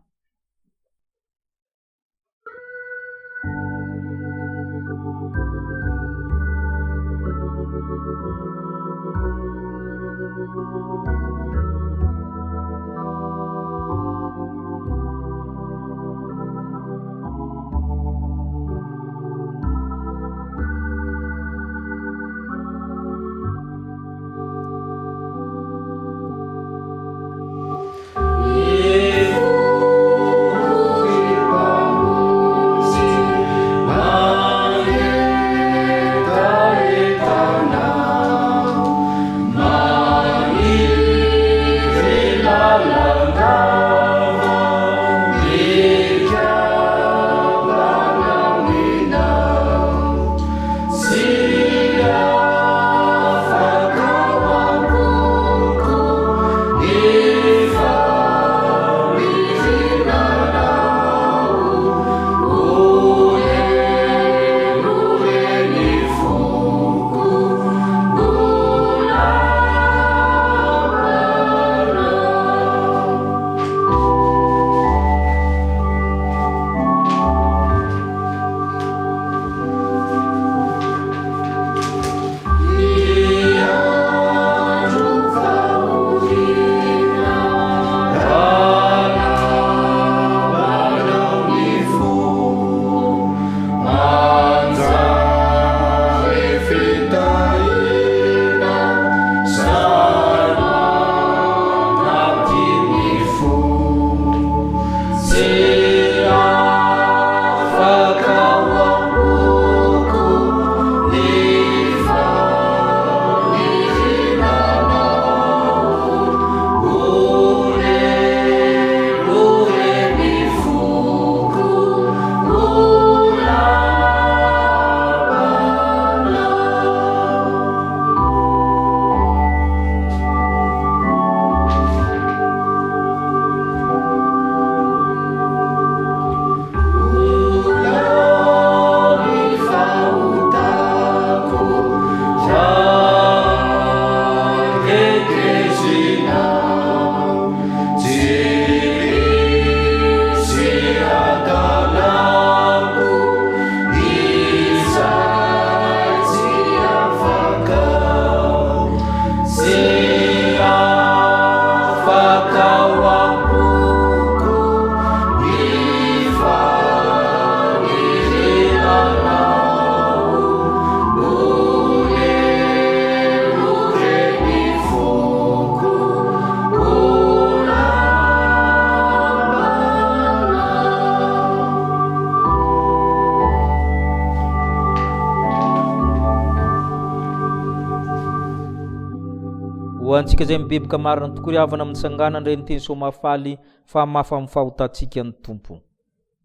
Speaker 3: Ho antsika izay mibeboka marina tokoa ry havana mitsangàna handray ny teny soa mahafaly fa hamafa amin'ny fahotantsika ny Tompo.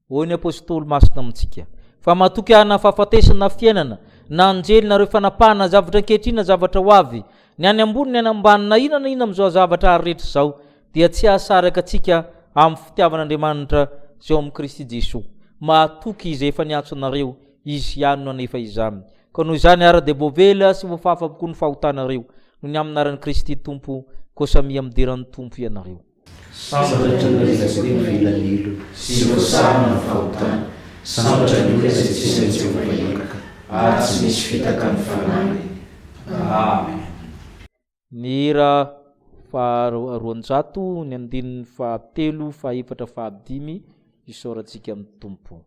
Speaker 3: Hoy ny Apostoly masina amintsika, Fa matoky ahy na fahafatesana na fiainana, na anjely na ireo fanapahana na zavatra ankehitriny na zavatra ho avy, ny any ambony ny any ambany na inona na inona amin'izao zavatra ary rehetra izao, dia tsy hahasaraka antsika amin'ny fitiavan'Andriamanitra izay ao amin'i Kristy Jesoa. Mahatoky Izy efa niantso anareo, Izy ihany no hanefa izany. Ka noho izany ary dia voavela sy voafafa avokoa ny fahotanareo, noho ny amin'ny anaran'i Kristy Tompo, koa samia midera ny Tompo ianareo.
Speaker 1: Sambatra ny olona izay voavela ny helony sy voasarona ny fahotany, sambatra ny olona izay tsy isan'i Jehovah heloka, ary tsy misy fitaka ny fanahiny. Amen.
Speaker 3: Ny hira faha 200, ny andininy fahatelo, fahefatra, fahadimy, isaorantsika ny Tompo.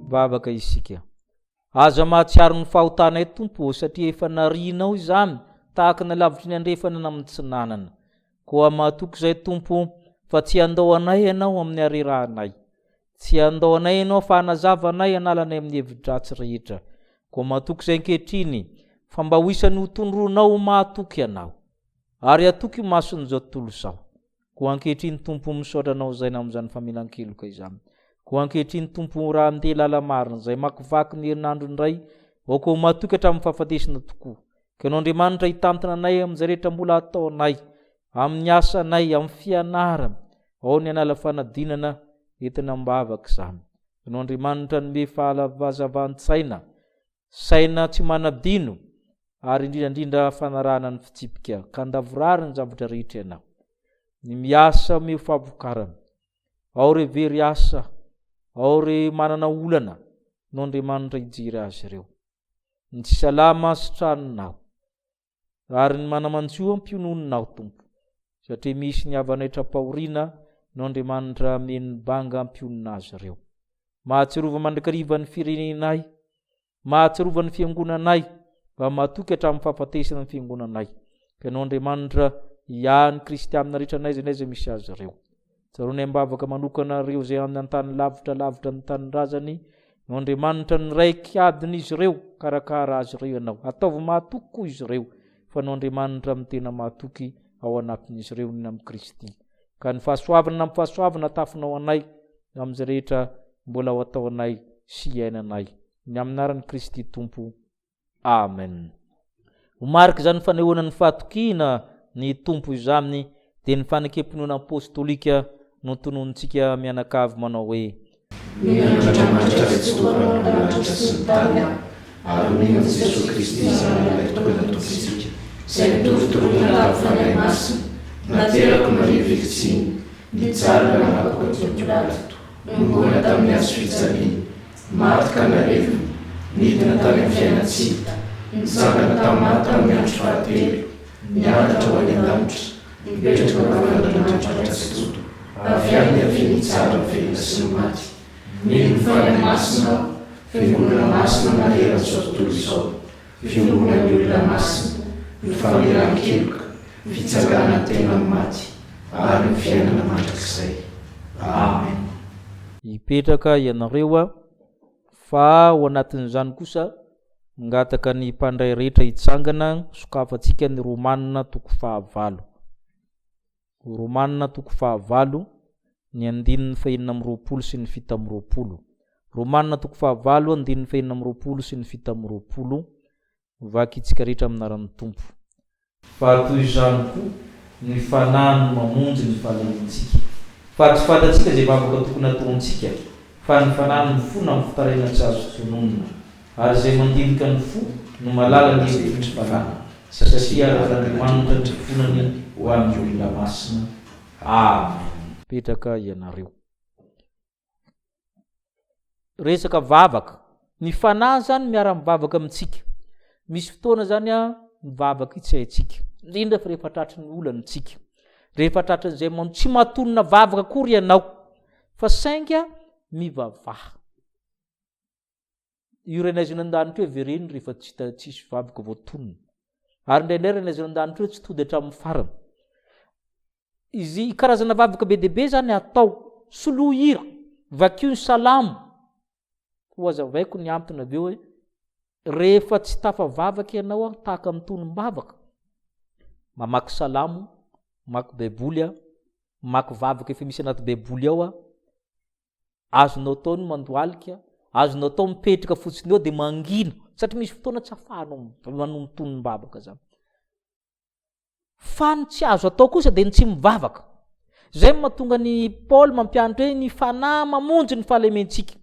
Speaker 3: Vavaka isika. Aza mahatsiaro ny fahotanay Tompo ô, satria efa narianao izany tahaka ny lavitry ny andrefana na amin'ny tsinanana. Koa mahatoky izay Tompo fa tsy handao anay Ianao amin'ny harerahanay. Tsy handao anay Ianao fa hanazava anay hanala anay amin'ny hevi-dratsy rehetra. Koa mahatoky izay ankehitriny fa mba ho isan'ny ho tondroinao ho mahatoky Ianao. Ary hatoky io mason'izao tontolo izao. Koa ankehitriny Tompo misaotra Anao izay namonjany famelan-keloka izany. Koa ankehitriny Tompo raha andeha lala-marina izay makivaky ny herinandro indray, aoka ho matoky hatramin'ny fahafatesana tokoa. Ka Ianao Andriamanitra hitantana anay amin'izay rehetra mbola hataonay, amin'ny asanay, amin'ny fianarana, ao ny hanala fanadinana entina am-bavaka izany. Ianao Andriamanitra hanome fahalafazavan-tsaina, saina tsy manadino, ary indrindra indrindra fanarahana ny fitsipika, ka andavorary ny zavatra rehetra Ianao. Ny miasa omeo fahavokarana. Ao re very asa, ao re manana olana, no Andriamanitra hijery azy ireo. Ny tsy salama sitraninao, ary ny mana-manjo ampiononinao, Tompo, satria misy ny havanay tra-pahoriana no Andriamanitra hameno ny banga hampionona azy ireo. Mahatsiarova mandrakariva ny firenenay, mahatsiarova ny fiangonanay, mba matoky hatramin'ny fahafatesana ny fiangonanay. Ka ianao Andriamanitra hiahy ny kristianina rehetra n'aiza n'aiza misy azy ireo. Tsaroanay am-bavaka manokana ireo izay any an-tany lavitra lavitra ny tanindrazany, no Andriamanitra niraik' adin'izy ireo, karakara azy ireo Ianao. Ataovy mahatoky koa izy ireo, fa no Andriamanitra no tena mahatoky ao anatin'izy ireo, ny amin'i Kristy. Ka ny fahasoavana na amin'ny fahasoavana atafinao anay amin'izay rehetra mbola ho ataonay sy iainanay. Ny amin'ny anaran'i Kristy Tompo. Amen. Ho marik'izany fanehoana ny fahatokiana ny Tompo izany dia ny fanekem-pinoana apostolika no tononintsika mianakavy manao hoe.
Speaker 1: Mino an'Andriamanitra Ray Tsitoha Mpanompo ny lanitra sy ny tany aho, ary mino an'i Jesoa Kristy Zanany Lahitokana Tompontsika, izay notorotoroina tamin'ny Fanahy Masina, naterak'i Maria Virjiny, nijaly nanapaka Pontio Pilato, nohomboana tamin'ny hazo fijaliana, maty ka nalevina, nidina tany amin'ny fiainan-tsy hita, nitsangana tamin'ny maty tamin'ny andro fahatelo, niakatra ho any an-danitra, mipetraka eo ankavanan'Andriamanitra Ray Tsitoha, avy any niaviany hitsara ny velona sy ny maty. Mino ny Fanahy Masina aho, Fiangonana masina maneran'izao tontolo izao, fiombonan'ny olona masina, ny famelan-keloka, ny fitsanganan'ny tena amin'ny maty, ary ny fiainana mandrakizay. Amen.
Speaker 3: Hipetraka ianareo fa ao anatin'izany kosa mangataka ny mpandray rehetra hitsangana, sokafantsika ny Romana toko fahavalo. Romana toko fahavalo, ny andininy fahenina amby 20 sy ny 27. Romana toko fahavalo, andininy fahenina amby 20 sy ny 27. Vakintsika rehetra amin'ny anaran'ny Tompo. Fa toy izany koa, ny Fanahy no mamonjy ny fahalementsika. Fa tsy fantatsika izay vavaka tokony hataontsika, fa ny Fanahy no mifona amin'ny fitarainana tsy azo tononina. Ary izay mandinika ny fo no mahalala ny hevitry ny Fanahy, satria araka an'Andriamanitra ny fifonany ho an'ny olona masina. Amen. Mipetraka ianareo. Resaka vavaka. Ny fanahy zany miara-mivavaka amintsika. Misy fotoana zany a mivavaka io tsy haintsika. Indrindra fa rehefa tratry ny olana tsika. Rehefa tratran'izay man tsy mahatonona vavaka akory ianao fa sainga mivavaha. Io Rainay an-danitra io avereno rehefa tsy hita tsisy vavaka voatonona. Ary indraindray Rainay an-danitra io tsy tody hatramin'ny farany. Izy karazana vavaka be dia be zany atao. Soloy hira, vakio ny salamo. Ho azavaiko ny antony avy eo hoe rehefa tsy tafavavaka ianao aho tahaka ny tonom-bavaka, mamaky salamo, mamaky baiboly aho, mamaky vavaka efa misy anaty baiboly ao aho, Azonao atao ny mandohalika, azonao atao mipetraka fotsiny eo dia mangina, satria misy fotoana tsy afahanao manao tonom-bavaka zany. Fa ny tsy azo atao kosa dia ny tsy mivavaka. Izay no mahatonga ny Paoly mampianatra hoe ny fanahy mamonjy ny fahalementsika.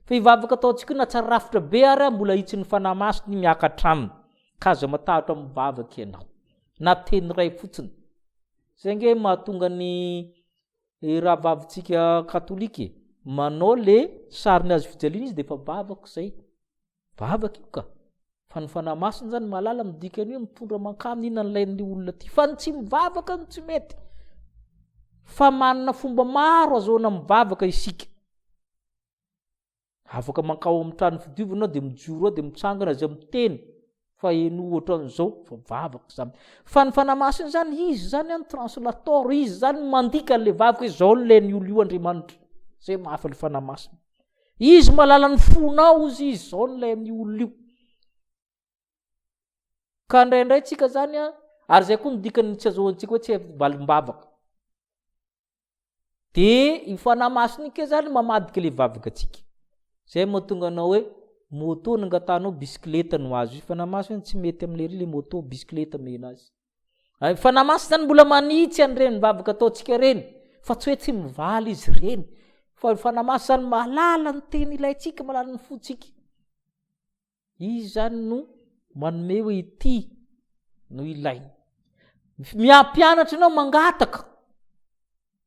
Speaker 3: Fa io vavaka ataontsika io na tsara rafitra be ary mbola hitsin'ny fanahy masina io miakatra aminy. Ka aza matahotra mivavaka ianao. Na teny iray fotsiny. Izay ange mahatonga ny rahavavintsika katolika e. Manao le sarin'ny hazo fijaliana izy dia efa vavaka izay. Vavaka io ka. Fa ny Fanahy Masina zany mahalala ny dikany hoe mitondra mankany inona ny ilain'ny olona ty. Fa ny tsy mivavaka no tsy mety. Fa manana fomba maro azahoana mivavaka isika. Afaka mankao amin'ny trano fidiovana dia mijoro ao dia mitsangana izay miteny fa heno ohatran'izao fa vavaka izany. Fa ny Fanahy Masina izany izy izany an translator, izy izany mandika an'ilay vavaka hoe izao no ilain'ny olona io Andriamanitra. Izay mahafa ny Fanahy Masina. Izy mahalala ny fonao ozy izy zao ny ilay amin'io olona io. Ka indraindray tsika zany a, ary zay koa ny dikany tsy azahoantsika hoe tsy valim-bavaka. De io fanahy masina io ke zany mamadika le vavaka antsika. Zay mahatonga anao hoe moto no angatahanao bisikileta no azo. Io fanahy masina tsy mety am'le ry le moto, bisikileta mena azy. Ny Fanahy Masina zany mbola manitsy an'ireny vavaka ataontsika ireny, fa tsy hoe tsy mivaly izy ireny. Fa ny Fanahy Masina zany mahalala ny teny ilaintsika, mahalala ny fontsika. Izy zany no manome hoe ity no ilaina. Miampianatra anao mangataka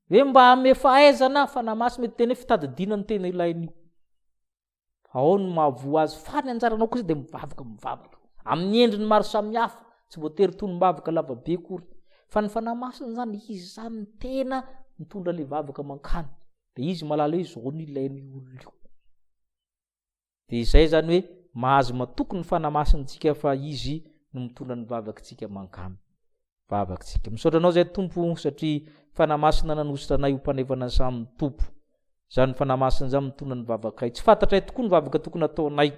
Speaker 3: hoe mba hanome fahaizana, Fanahy Masina mety teny hoe fitadidiana ny tena ilain'io. Ao no mahavoa azy fa ny anjaranao kosa dia mivavaka mivavaka amin'ny endriny maro samihafa, tsy voatery tonom-bavaka lava be akory fa ny Fanahy Masina izany izy izany ny tena mitondra ilay vavaka mankany dia izy mahalala hoe izao no ilain'io olona io. Dia izay izany hoe mahazo matoky ny Fanahy Masina isika fa izy no mitondra ny vavakitsika mankany. Vavakitsika. Misaotra anao izay Tompo satria Fanahy Masina nanositra anay ho mpanefana ny samy Tompo. Izany Fanahy Masina izany mitondra ny vavakay. Tsy fantatray tokoa ny vavaka tokony hataonay.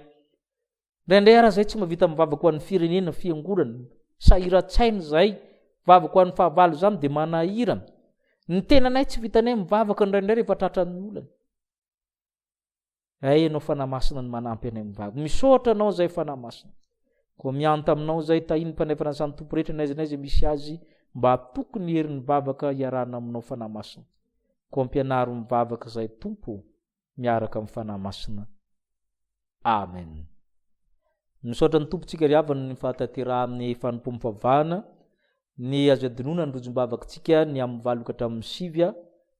Speaker 3: Indraindray ara izay tsy mahavita mivavaka ho an'ny firenena, fiangonana. Sahiran-tsaina izahay. Vavaka ho an'ny fahavalo izany dia manahirana. Ny tenanay tsy vitanay mivavaka indraindray rehefa tratran'ny olana. Hay ianao Fanahy Masina no manampy anay mivavaka. Misaotra anao izay Fanahy Masina. Koa mianta aminao izay tahin'ny mpanay fanasan'ny Tompo rehetra n'aiza n'aiza misy azy mba hatoky ny herin'ny vavaka hiarahana aminao Fanahy Masina. Koa ampianaro mivavaka izay Tompo. miaraka amin'ny Fanahy Masina. Amen. Misaotra ny Tompo tsika ry havana ny fahatanterahan'ny fanompoam-pivavahana, ny azo adinoina ny rojom-bavakitsika ny amin'ny valo ka hatramin'ny sivy,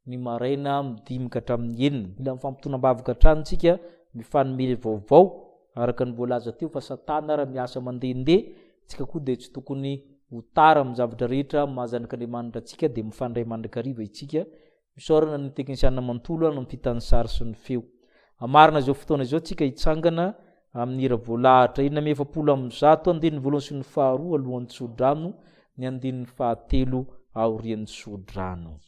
Speaker 3: ny maraina amin'ny dimy ka hatramin'ny enina. Mila mifampitona-bavaka hatrany tsika, mifanome vaovao araka ny voalaza teo fa satana ara miasa mandehandeha, tsika koa dia tsy tokony ho tara amin'ny zavatra rehetra maha zanak'Andriamanitra antsika dia mifandray mandrakariva isika. Isaorana ny teknisiana manontolo nampita ny sary sy ny feo. Hamarana izao fotoana izao tsika hitsangana amin'ny hira voalahatra 146 andininy voalohany sy ny faharoa alohan'ny tsodrano, ny andininy fahatelo aorian'ny tsodrano.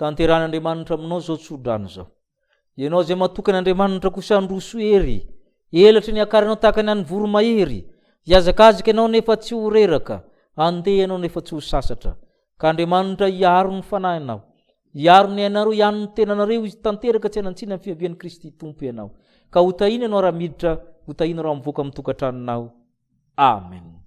Speaker 3: Tanterahan'Andriamanitra aminao izao tsodrano izao. Ianao izay matoky an'Andriamanitra kosa handroso hery. Elatry ny hakarinao tahaka ny an'ny voromahery. Hihazakazaka ianao nefa tsy ho reraka. Handeha ianao nefa tsy ho sasatra. Ka Andriamanitra hiaro ny fanahinao. Hiaro ny ainareo, hiano ny tenanareo Izy tanteraka tsy hanan-tsiny amin'ny fiavian'i Kristy Tompo ianao. Ka hotahiana ianao raha miditra, hotahiana raha mivoaka amin'ny tokantranonao. Amen.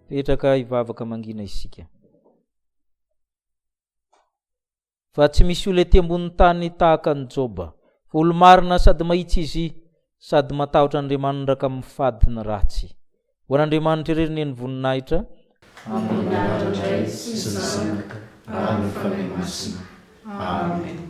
Speaker 3: Petraka hivavaka mangina isika. Fa tsy misy olona ety ambonin'ny tany tahaka an'i Joba, fa olo-marina sady mahitsy izy, sady matahotra an'Andriamanitra ka mifady ny ratsy. Ho an'Andriamanitra irery anie ny voninahitra.
Speaker 1: Amin'ny anaran'ny Ray sy ny Zanaka ary ny Fanahy Masina. Amen.